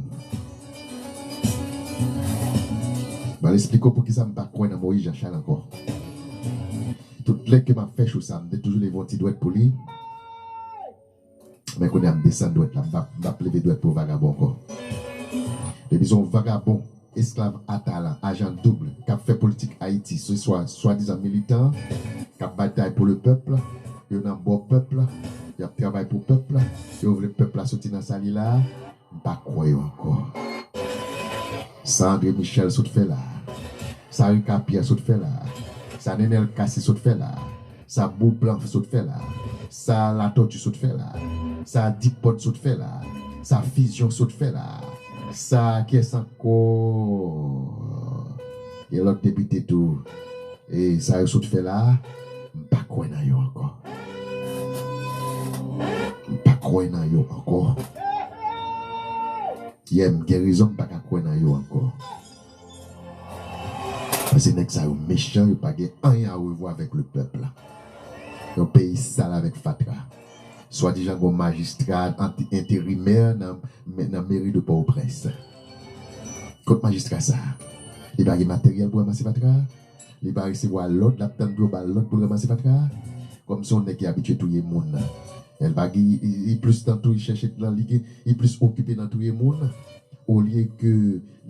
M pral esplike w poukisa m pa kwè nan Moïse Jean Charles ankò. Tout lè ke m ap fè cho sa, m te toujou leve yon ti dwèt pou li. Men kounye a m desann dwèt la, m p ap, m p ap leve dwèt pou vagabon ankò. Depi se yon vagabon, esklav a talan, ajan doub, k ap fè politik Ayiti, se swa swadizan militan, k ap batay pou le pèp, yo nan bò pèp, y ap travay pou pèp, yo vle pèp la soti nan sa li la a, m pa kwè yo ankò. Sa André Michel sot fè la a, sa Ricapierre sot fè la a, sa Nenel Cassy sot fè la a, sa Beauplan sot fè la a, sa Latortue sot fè la a, sa Dipòd sot fè la a, sa Fusion sot fè la a, sa kiyès ankò? Gen lòt depite tou. E sa yo sot fè la a, m pa kwè nan yo ankò. M pa kwè nan yo ankò. Yè, m gen rezon m pa ka kwè nan yo ankò. Paske nèg sa yo mechan, yo pa gen anyen a revwa avèk le pèp la. Yon peyi sal avèk fatra. Swadizan gon majistra ant-, enterimè nan, nan meri de Pòtoprens. Kot majistra sa a? Li pa gen materyèl pou ranmase fatra a? Li pa resevwa lòd, l ap tann pou yo ba l lòd pou l ranmase fatra a? Kòmsi yon nèg ki abitye touye moun nan. Li pa gen, li, li plis nan touye, chèche nan li gen, li plis okipe nan touye moun, olye ke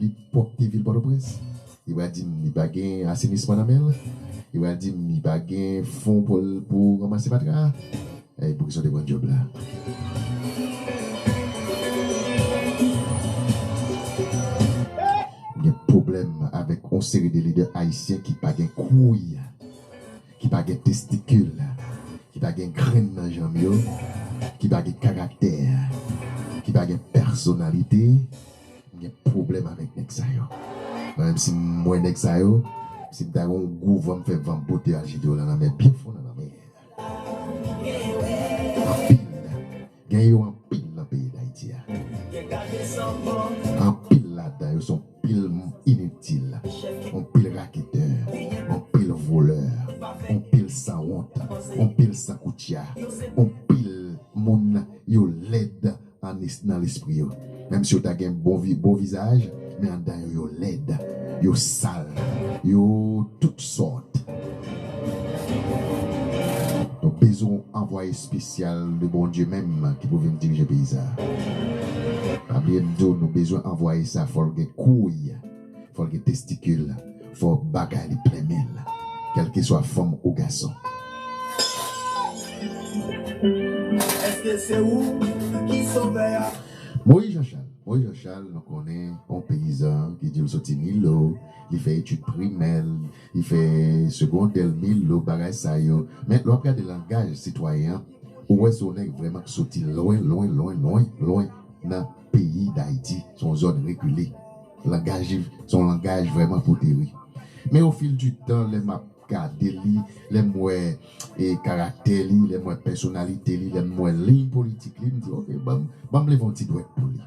li pwòpte vil Pòtoprens. Li pral di m li pa gen asenisman nan men l. Li pral di m li pa gen fon pou l, pou ranmase fatra a. Ey, poukisa w te pran djòb la? M gen pwoblèm avèk yon seri de lidè ayisyen ki pa gen kouy, ki pa gen testikil, ki pa gen grenn nan janm yo, ki pa gen karaktè, ki pa gen pèsonalite. M gen pwoblèm avèk nèg sa yo. Mwen menm si m wè nèg sa yo, si m ta gen yon gwo van, m fè van pote al jete yo nan lanmè byen fon nan lanmè. Anpil. Gen yo anpil nan peyi Dayiti a. Anpil ladan yo se yon pil initil, yon pil raketè, yon pil volè, yon pil sanwont, yon pil sankoutya, yon pil moun yo lèd an es-, nan lespri yo. Menm si yo ta gen bon vi-, bon vizaj, men anndan yo, yo lèd, yo sal, yo tout sòt. Nou bezwen yon anvwaye espesyal de Bondye menm ki pou vin dirije peyi sa a. Pa bliye m di w, nou bezwen anvwaye sa, fò l gen kouy, fò l gen testikil, fò bagay li plen men l, kèlkeswa fanm ou gason. Èske se ou ki sovè a? Moyiz Janchal. Moyiz Janchal, nou konnen, yon peyizan ki di l soti Milo, li fè etid primè l, li fè segondè l Milo, bagay sa yo. Men, lè w ap gade langaj sitwayen an, ou wè se yon nèg vrèman ki soti lwen, lwen, lwen, lwen, lwen nan peyi Dayiti. Se yon zòn rekile. Langaj li, se yon langaj vrèman potere. Men, au fil du temps, lè m ap gade li, lè m wè, e, karaktè li, lè m wè pèsonalite li, lè m wè liy politik li, m di, "Oke, ban m, ban m leve yon ti dwèt pou li."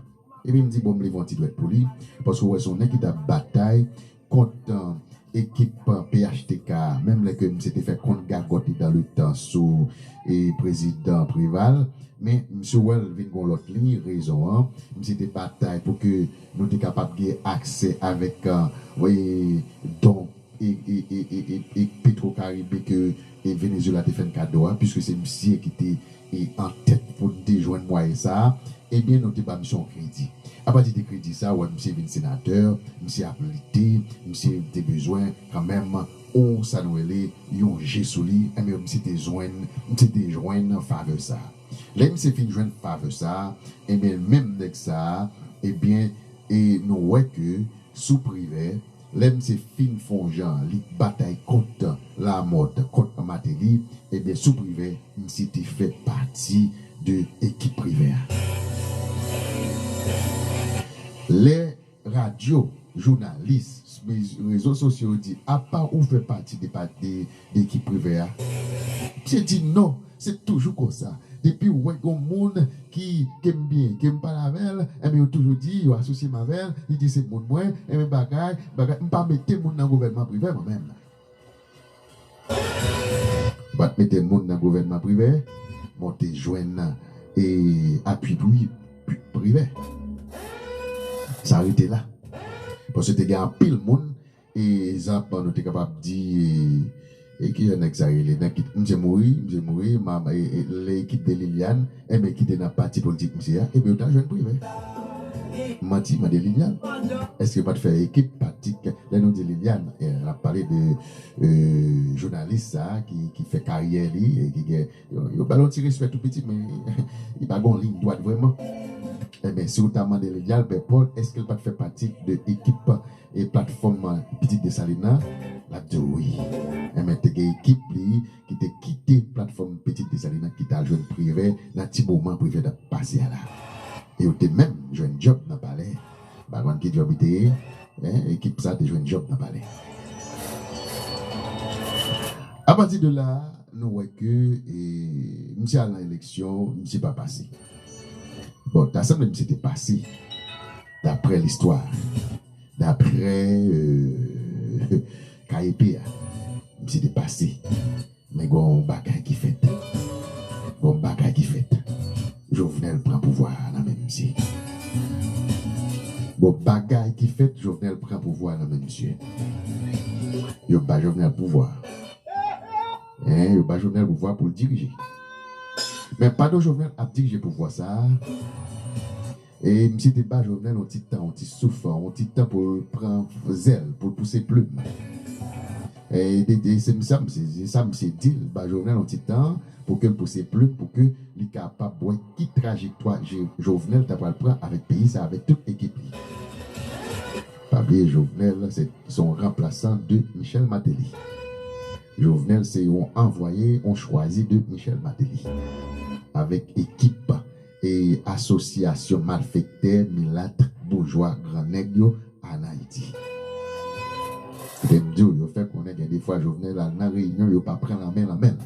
Epi m di, "Bon, m leve yon ti dwèt pou li," paske w wè se yon nèg ki t ap batay kont, e, ekip, e, P H T K, menm lè ke misye te fè kont gagòt li dans le temps sou, e, prezidan Preval, men misye wè l vin gon lòt liy, rezon an, misye te batay pou ke nou te kapab gen aksè avèk, e, don e, e, e, e, e, e Petro Caribe ke, e, Venezuela te fè n kado a, piske se misye ki te, e, an tèt pou n te jwenn mwayen sa a, ebyen, nou te ba misye yon kredi. Apati de kredi sa a, w wè misye vin senatè, misye ap lite, misye te bezwen kanmenm yon, sa nou rele, yon je sou li, enben, misye te jwenn, misye te jwenn favè sa a. Lè misye fin jwenn favè sa a, enben, menm nèg sa a, ebyen, e nou wè ke sou Privè, lè misye fin fè yon jan, li batay kont Lamòt, kont Mateli, ebyen, sou Privè, misye te fè pati de ekip Privè a. Lè radyo, jounalis, rezo sosyo yo di, "Apa ou fè pati de, pa-, de, de ekip Privè a?" Misye di, "Non, se toujou konsa. Depi w wè gon moun ki, ke m byen, ke m pale avè l, enben, yo toujou di, yo asosye m avè l, li di se moun mwen, enben, bagay, bagay, m pa mete moun nan gouvènman Privè mwen menm." M pa t mete moun nan gouvènman Privè, men w te jwenn, e, apui pri-, pri-, Privè. Sa rete la. Paske te gen anpil moun, e, egzanp, nou te kapab di, e, e, ki jan nèg sa rele? Nèg ki, misye mouri, misye mouri, ma, e, e, lekip de Liliane, enben, ki te nan pati politik misye a, ebyen, yo t al jwenn Privè. Manti, mande Liliane. Èske yo pa t fè ekip pati, lè nou di Liliane, e, n ap pale de, e, jounalis sa a ki, ki fè karyè li, e ki gen, yo, yo ba l yon ti respè tou piti, men li pa gen yon liy dwat vrèman. Enben, si w ta mande Liliane Albert Paul, èske l pa t fè pati de ekip e platfòm Pitit Desalin nan? L ap di w wi. Enben, te gen ekip li ki te kite platfòm Pitit Desalin nan, ki t al jwenn Privè nan ti moman Privè t ap pase a la. E yo te menm jwenn djòb nan palè. M pa konn ki djòb li te ye, en, ekip sa te jwenn djòb nan palè. Apati de la, nou wè ke, e, misye al nan eleksyon, misye pa pase. Bon, ta sanble misye te pase, daprè listwa, daprè, e, K E P a, misye te pase. Men gon bagay ki fèt. Gon bagay ki fèt. Jovenel pran pouvwa a nan men misye. Gon bagay ki fèt, Jovenel pran pouvwa a nan men misye. Yo ba Jovenel pouvwa. En, yo ba Jovenel pouvwa pou l dirije. Men pandan Jovenel ap dirije pouvwa sa a, E misye te ba Jovenel yon ti tan, yon ti souf, yon ti tan pou l pran zèl, pou l pouse plim. E, e, e se sa misye, se sa misye di l, ba Jovenel yon ti tan pou ke l pouse plim, pou ke li kapab wè ki trajektwa Je-, Jovenel ta pral pran avèk peyi sa, avèk tout ekip li. Pa bliye, Jovenel, se, se yon ranplasan de Michel Martelly. Jovenel se yon anvwaye, yon chwazi de Michel Martelly. Avèk ekip e asosyasyon malfektè, milat, boujwa, gran nèg yo ann Ayiti. Kote m di w, yo fè konnen gen de fwa Jovenel al nan reyinyon, yo pa pran lanmen, lanmen l.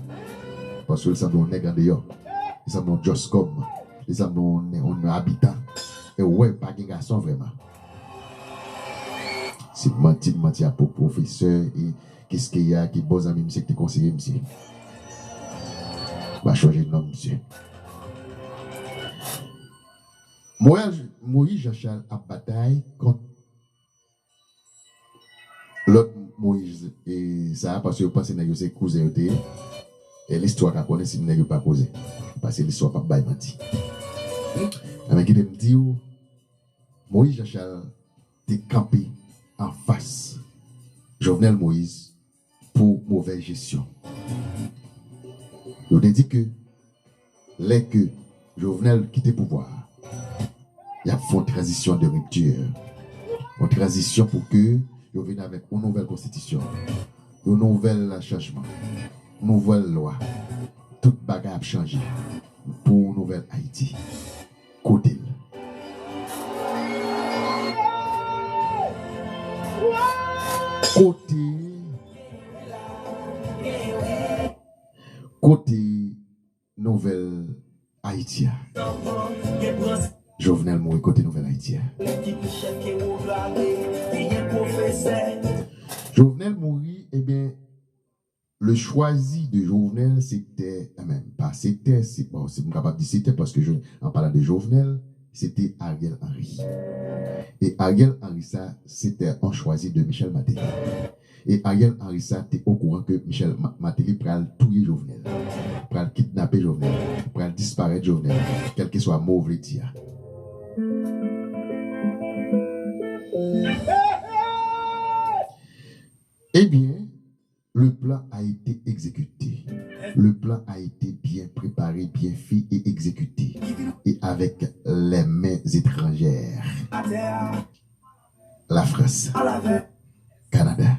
Paske l sanble yon nèg andeyò. Li sanble yon djòskòm. Li sanble yon, yon abitan. E w wè, pa gen gason vrèman. Si m manti, m manti a pou pwofesè e Kiskeya ki bon zanmi misye ki te konseye misye. M pa chonje non misye. Moyiz, Moyiz Jan Chal ap batay kont lòt Moyiz e sa, paske yo panse nèg yo se kouzen yo te ye. E listwa ka konnen si nèg yo pa kouzen. Paske listwa p ap bay manti. Enben, kite m di w, Moyiz Jan Chal te kanpe anfas Jovenel Moïse pou movèz jesyon. Yo te di ke lè ke Jovenel kite pouvwa a, y ap fè yon tranzisyon de ripti, yon tranzisyon pou ke yo vin avèk yon nouvèl konstitisyon, yon nouvèl chanjman, nouvèl lwa. Tout bagay ap chanje pou yon nouvèl Ayiti. Kote l? Kote, kote nouvèl Ayiti a? Jovenel mouri, kote nouvèl Ayiti a? Jovenel mouri, ebyen, le choisi de Jovenel, c'était, eh, menm pa c'était, se, bon, si m kapab di c'était, paske je, an palan de Jovenel, se te Ariel Henry. E Ariel Henry sa, se te yon chwazi de Michel Martelly. E Ariel Henry sa te okouran ke Michel Ma-, Martelly pral touye Jovenel, pral kidnape Jovenel, pral disparèt Jovenel, kèlkeswa mo w vle di a. Ebyen, le plan a été exécuté. Le plan a été bien préparé, bien fait et exécuté. Et avec les mains étrangères. La France, Canada,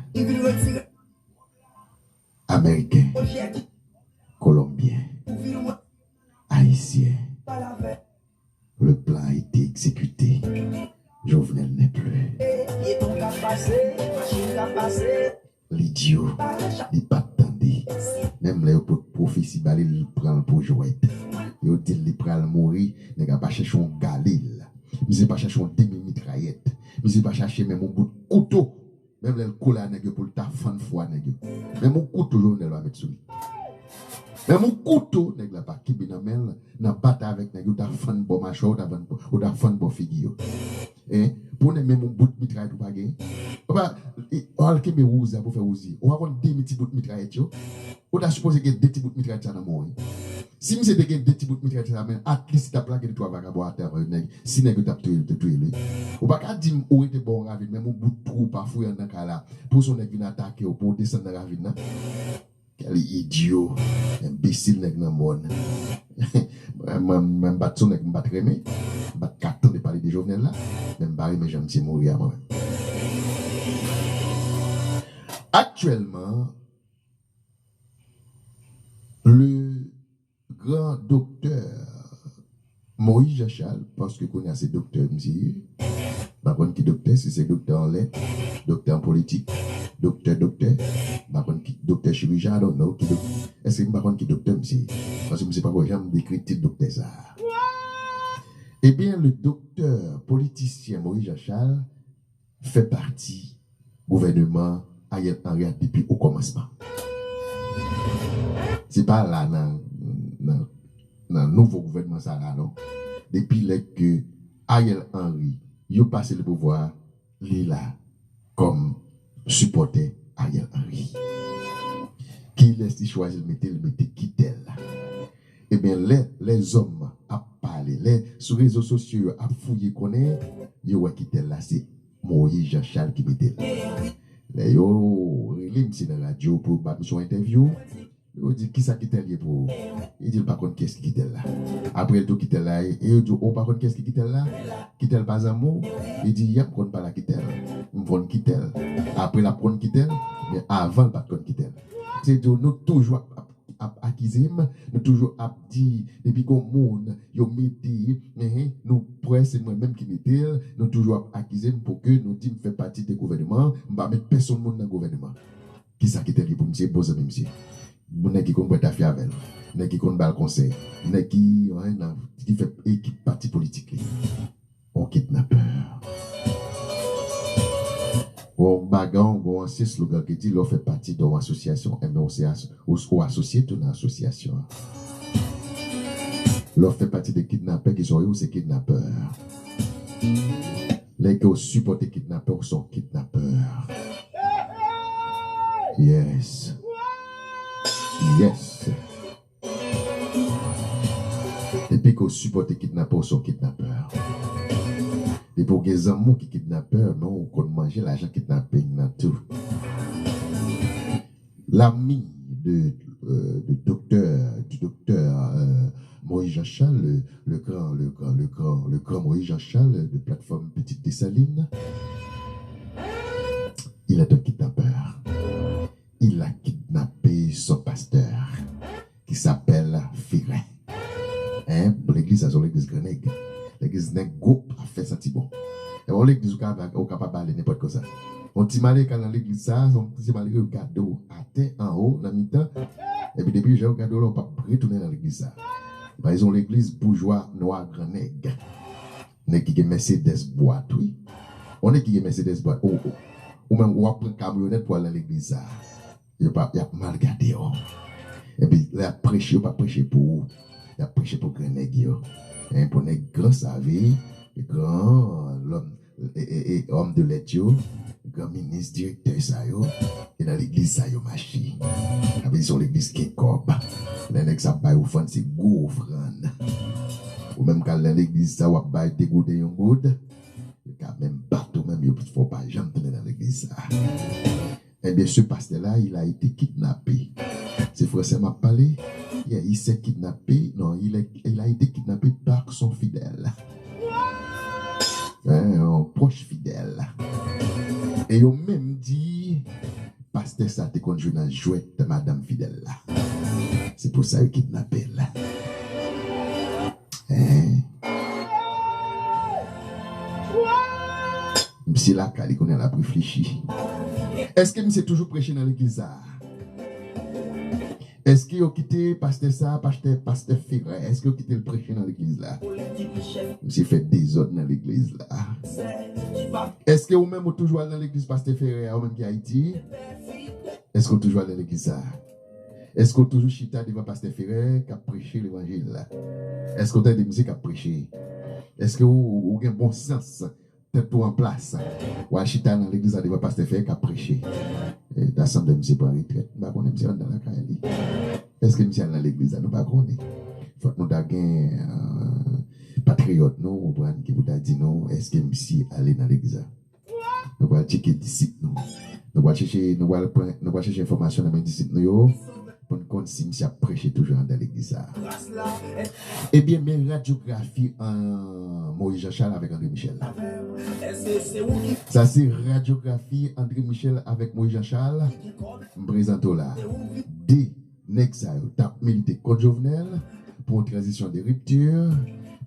Américain, Colombien, Haïtien. Le plan a été exécuté. Jovenel n'est plus. Lidyo, li pa t tande. Menm lè yo pot pwofesi ba li, li pran l pou jwèt. Yo di l li pral mouri, nèg la pa chèche yon galil. Misye pa chèche yon demi mitrayèt. Misye pa chache menm yon bout kouto. Menm lè l kole a nèg yo pou l ta fann fwa nèg yo. Menm yon kouto Jovenel pa met sou li. Menm yon kouto nèg la pa kenbe nan men l, nan batay avèk nèg yo, ta fann bò machwè, ou ta fann, ou ta fann bò figi yo. Hein? Pou nèg menm yon bout mitrayèt ou pa gen. Ou pa, e, ou al kenbe wouzi a pou fè wouzi. Ou pa konn demi ti bout mitrayèt yo? Ou ta sipoze gen de ti bout mitrayèt sa nan men w, wi. Si misye te gen de ti bout mitrayèt sa, men at least li t ap lage de twa vagabon atè anvan yo nèg. Si nèg yo t ap touye l, yo te touye l, wi. Ou pa ka di m ou rete bò yon ravin, menm yon bout twou ou pa fouye anndan kay la. Pou se yon nèg vin atake w, pou w desann nan ravin nan. Kèl idyo, enbesil nèg nan mòn. Mwen, mwen, mwen m pa t se yon nèg m pa t renmen, m pa t ka tande pale de Jovenel la, men m pa renmen jan misye mouri a mwen menm. Aktyèlman, le gran doktè Moïse Jean Charles, paske kounye a se doktè misye ye. M pa konn ki doktè, si se doktè an lèt, doktè an politik, doktè, doktè. M pa konn ki doktè chirijyen, I don't know ki dok-, èske m pa konn ki doktè misye ye? Paske misye pako janm dekri tit doktè sa a. Ebyen, le doktè politisyen Moïse Jean Charles fè pati gouvèneman Ariel Henry a depi okòmansman. Se pa la nan, nan, nan nouvo gouvènman sa la non. Depi lè ke Ariel Henry, yo pase l pouvwa a, li la kòm sipòtè Ariel Henry. Kilès li chwazi l mete, l mete Kitèl la. Ebyen, lè lèzòm ap pale, Lè sou rezo sosyo yo ap fouye konnen, yo wè Kitèl la se Moïse Jean Charles ki mete l. Lè yo rele misye nan radyo pou yo ba misye yon entèvyou, yo di, "Kisa Kitèl ye pou ou?" Li di l pa konn kiyès ki Kitèl la. Apre l di w Kitèl la ye, e yo di w, "Ou pa konn kiyès ki Kitèl la? Kitèl pa zanmi w?" Li di, "Yè, m konn pale ak Kitèl. M konn Kitèl." Apre l ap konn Kitèl, men avan l pa t konn Kitèl. Se di w, nou toujou ap, ap, ap akize m, nou toujou ap di, depi gon moun yo mete, enhen, nou kwè se mwen menm ki mete l, nou toujou ap akize m pou ke nou di m fè pati de gouvènman, m pa met pèsonn moun nan gouvènman. Kisa Kitèl ye pou misye, bon zanmi misye? Bon nèg ki konn bwè tafya avè l, nèg ki konn ba l konsèy, nèg ki, enhen, nan, ki fè ekip pati politik li. On kidnapè. Gon bagan, gon ansyen slogan ki di, lè w fè pati de yon asosyasyon, enben, ou se as-, ou, ou asosye tou nan asosyasyon an. Lè w fè pati de kidnapè, kisa w ye, ou se kidnapè. Lè ke w sipòte kidnapè, ou se yon kidnapè. Yes. Yes. Depi ke w sipòte kidnapè, w se yon kidnapè. Depi w gen zanmi w ki kidnapè, men w konn manje lajan kidnaping nan tou. L'ami de, euh, de docteur, du docteur, euh, Moïse Jean-Charles, le, le grand, le grand, le grand, le grand Moïse Jean-Charles de plateforme Petite Dessalines, il est un kidnappeur. Il a kidnappé son pasteur, qui s'appelle Ferré. Hein? Legliz sa se yon legliz gran nèg. Legliz nèg gwo, afè santi bon. E yon legliz ou ka, ou kapab ale nenpòt konsa. Yon ti malere k al nan legliz sa, se yon ti malere yo gade w atè, anwo, nan mitan. Epi depi jan yo gade w la, ou p ap retounen nan legliz sa. Paske se yon legliz boujwa, nwa, gran nèg. Nèg ki gen Mercedes bwat, wi. Yon nèg ki gen Mercedes bwat, ou, ou, ou menm, w ap pran kamyonèt pou al nan legliz sa. Yo pa, y ap mal gade w. Epi, lè y ap preche, yo p ap preche pou ou. Y ap preche pou gran nèg yo. Hein, pou nèg gran save, gran lòm, e, e, e, òm de lèt yo, gran minis, direktè sa yo, e nan legliz sa yo mache. Sa vle di se yon legliz ki gen kòb. Lè nèg sa ap bay ofrann, se gwo ofrann. Ou menm k al nan legliz sa, w ap bay de goud e yon goud, yo ka menm bat ou menm, yo fè w pa janm tounen nan legliz sa. Eh bien, ce pasteur-là, il a été kidnappé. Se fransè m ap pale? Yeah, il s'est kidnappé. Non, il est, il a été kidnappé par son fidèle. Hein, yon pwòch fidèl. E yo menm di, pastè sa te konn jwe nan jwèt madanm fidèl la. Se pou sa yo kidnape l. Hein? Misye lakay li kounye a l ap reflechi. Èske misye toujou preche nan legliz sa a? Èske yo kite pastè sa a, pastè, pastè Ferè, èske yo kite l preche nan legliz la? Misye fè dezòd nan legliz la. Èske ou menm ou toujou al nan legliz pastè Ferè a, ou menm ki Ayiti? Èske ou toujou al nan legliz sa a? Èske ou toujou chita devan pastè Ferè k ap preche levanjil la? Èske ou tande misye k ap preche? Èske ou, ou gen bon sans, tèt ou an plas? W al chita nan legliz la devan pastè Ferè k ap preche. E, ta sanble misye pran retrèt. M pa konnen misye anndan lakay li. Èske misye al nan legliz la? Nou pa konnen. Fòk nou ta gen, euh, patriyòt nou, ou konprann, ki pou ta di nou, èske misye ale nan legliz la? Nou pral tcheke disip nou. Nou pral chèche, nou pral pran, nou pral chèche enfòmasyon nan men disip nou yo pou n konn si misye ap preche toujou anndan legliz sa a. Ebyen, men radyografi an Moïse Jean Charles avèk André Michel la. Sa se radyografi André Michel avèk Moïse Jean Charles. M prezante w la. De nèg sa yo t ap milite kont Jovenel pou yon tranzisyon de ripti,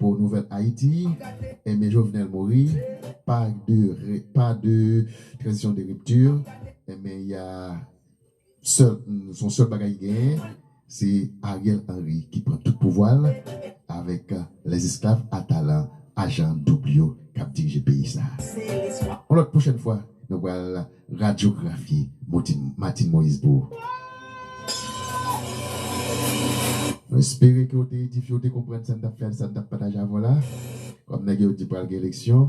pou yon nouvèl Ayiti. Enben, Jovenel mouri, pa de re-, pa de tranzisyon de ripti. Enben, y a sèl, se yon sèl bagay ki genyen, se Ariel Henry ki pran tout pouvwa l avèk lèzesklav atalan, ajan doub yo k ap dirije peyi sa a. Yon lòt pwochèn fwa, nou pral radyografi Martine, Martine Moïse pou ou. Nou espere ke w te edifye, w te konprann sa n t ap fè, sa n t ap pataje avè w la. Kòm nèg yo di pral gen eleksyon,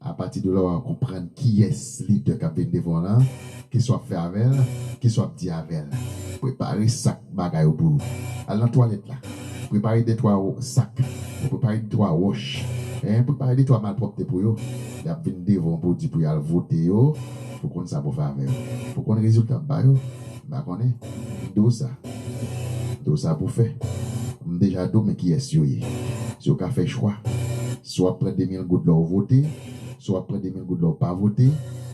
apati de la, w a konprann kiyès lidè k ap vin devan w lan, kisa w ap fè avè l, kisa w ap di avè l. Prepare sak bagay ou pou ou. Al nan twalèt la. Prepare de twa sak. Prepare de twa wòch. Hein, prepare de twa malpwòpte pou yo. Y ap vin devan w pou w di pou y al vote yo. Pou konn sa pou fè avè yo. Pou konn rezilta ap ba yo. M pa konnen. M di w sa. M di w sa pou fè. M deja di w men kiyès yo ye. Si w ka fè chwa. Si w ap pran de mil goud lè w vote. Si w ap pran de mil goud lè w pa vote.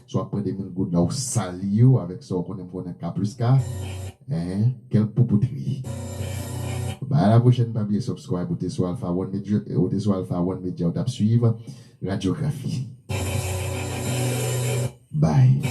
Si w ap pran de mil goud lè w sali yo avèk sa w konnen m konnen ka plis ka. Hein, quelle poupouterie. Bye, à la prochaine, pa bliye subscribe ou te sou Alpha One Media, ou te sou Alpha One Media, ou t ap swiv Radyografi. Bye.